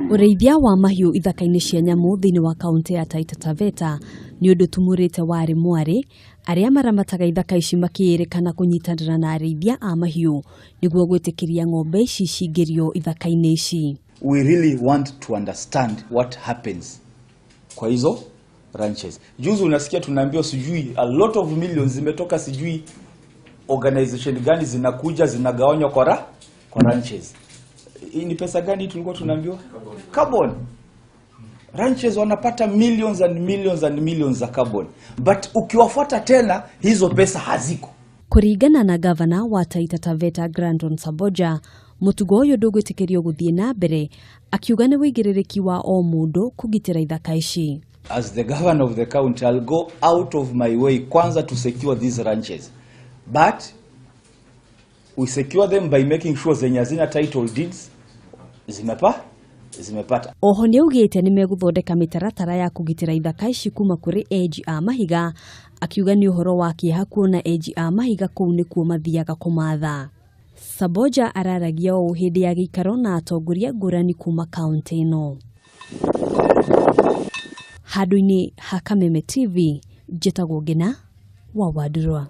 Ũrĩithia wa mahiũ ithaka-inĩ cia nyamũ thĩinĩ wa kaũntĩ ya Taita Taveta nĩ ũndũ tumũrĩte warĩ mwarĩ arĩa maramataga ithaka ici makĩĩrĩkana kũnyitanĩra na arĩithia a mahiũ nĩguo gwĩtĩkĩria ng'ombe ici cingĩrio ithaka-inĩ ici. We really want to understand what happens kwa hizo ranches. Juzi unasikia tunaambiwa sijui a lot of millions zimetoka sijui organization gani zinakuja zinagawanywa kwa ranches. Hii ni pesa gani tulikuwa tunaambiwa? Carbon. Ranches wanapata millions and millions and millions za carbon. But ukiwafuata tena hizo pesa haziko. Kũringana na gavana wa Taita Taveta Grandon Samboja, mũtugo ũyũ ndũgwĩtĩkĩrio gũthiĩ na mbere, akiuga nĩ wĩigĩrĩrĩki wa o mũndũ kũgitĩra ithaka ici. As the governor of the county, I'll go out of my way kwanza to secure these ranches. But we secure them by making sure zenye hazina title deeds zimepata. Oho nĩaugĩte nĩmegũthondeka mĩtaratara ya kũgitĩra ithaka ici kuma kũrĩ enji a mahiga, akiuga nĩ ũhoro wa kĩeha kuona enji a mahiga kũu nĩkuo mathiaga kũmatha. Samboja araragia ũũ hĩndĩ ya gĩikaro na atongoria ngũrani kuma kaũntĩ ĩno. Handũ-inĩ ha Kameme TV, njĩtagwo Ngina wa Wandurwa.